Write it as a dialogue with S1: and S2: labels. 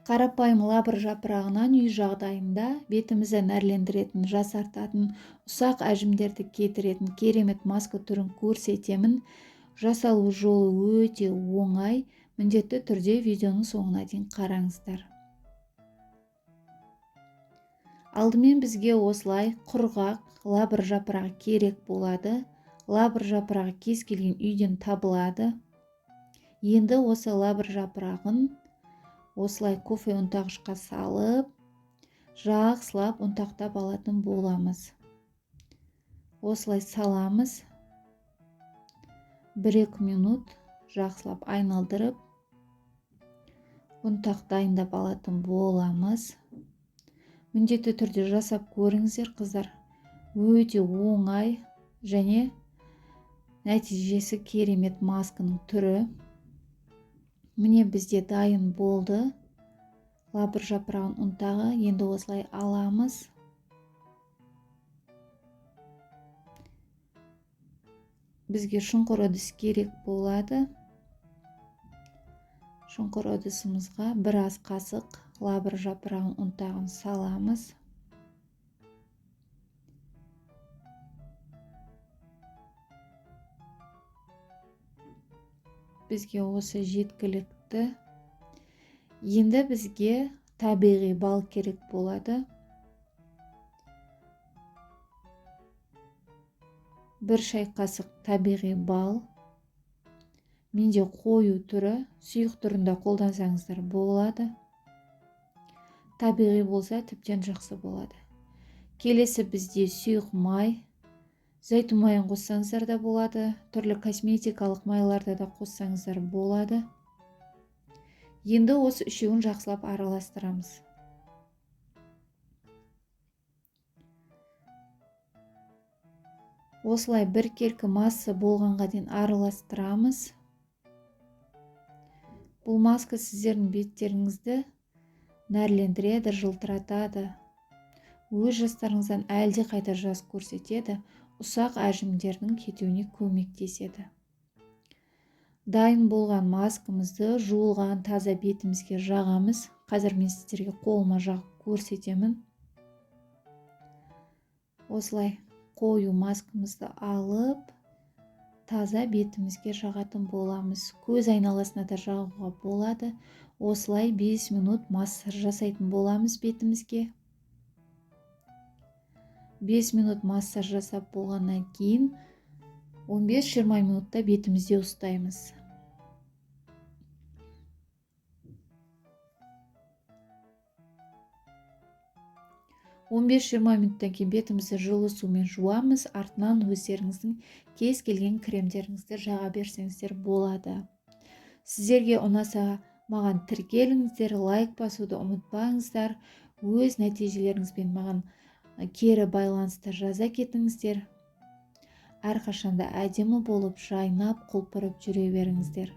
S1: Қарапайым лавр жапырағынан үй жағдайында бетімізді нәрлендіретін, жасартатын, ұсақ әжімдерді кетіретін керемет маска түрін көрсетемін. Жасалу жолы өте оңай. Міндетті түрде видеоның соңына дейін қараңыздар. Алдымен бізге осылай құрғақ лавр жапырағы керек болады. Лавр жапырағы кез келген үйден табылады. Енді осы лавр жапырағын осылай кофе ұнтағышқа салып, жақсылап ұнтақтап алатын боламыз. Осылай саламыз. 1-2 минут жақсылап айналдырып, ұнтақ дайындап алатын боламыз. Міндетті түрде жасап көріңіздер, қыздар. Өте оңай және нәтижесі керемет масканың түрі. Міне бізде дайын болды. Лавр жапырағының ұнтағы. Енді осылай аламыз. Бізге шұңқыр ыдыс керек болады. Шұңқыр ыдысымызға біраз қасық лавр жапырағының ұнтағын саламыз. Бізге осы жеткілікті. Енді бізге табиғи бал керек болады. 1 шай қасық табиғи бал. Менде қою түрі, сұйық түрінде қолдансаңыздар болады. Табиғи болса тіптен жақсы болады. Келесі бізде сұйық май. Зәйтүн майын қоссаңыздар да болады, түрлі косметикалық майларды да қоссаңыздар болады. Енді осы үшеуін жақсылап араластырамыз. Осылай біркелкі масса болғанға дейін араластырамыз. Бұл маска сіздердің беттеріңізді нәрлендіреді, жылтыратады. Өз жастарыңыздан әлде қайта жас көрсетеді, ұсақ әжімдердің кетуіне көмектеседі. Дайын болған маскамызды жуылған таза бетімізге жағамыз. Қазір мен сіздерге қолыма жағып көрсетемін. Осылай қою маскамызды алып, таза бетімізге жағатын боламыз. Көз айналасына да жағуға болады. Осылай 5 минут массаж жасайтын боламыз бетімізге. 5 минут массаж жасап болғаннан кейін 15-20 минутта бетімізде ұстаймыз. 15-20 минуттан кейін бетімізді жылы сумен жуамыз. Артынан өздеріңіздің кез келген кремдеріңізді жаға берсеңіздер болады. Сіздерге ұнаса маған тіркеліңіздер, лайк басуды ұмытпаңыздар. Өз нәтижелеріңізбен маған кері байланысты жаза кетіңіздер. Әрқашанда әдемі болып жайнап құлпырып жүре беріңіздер.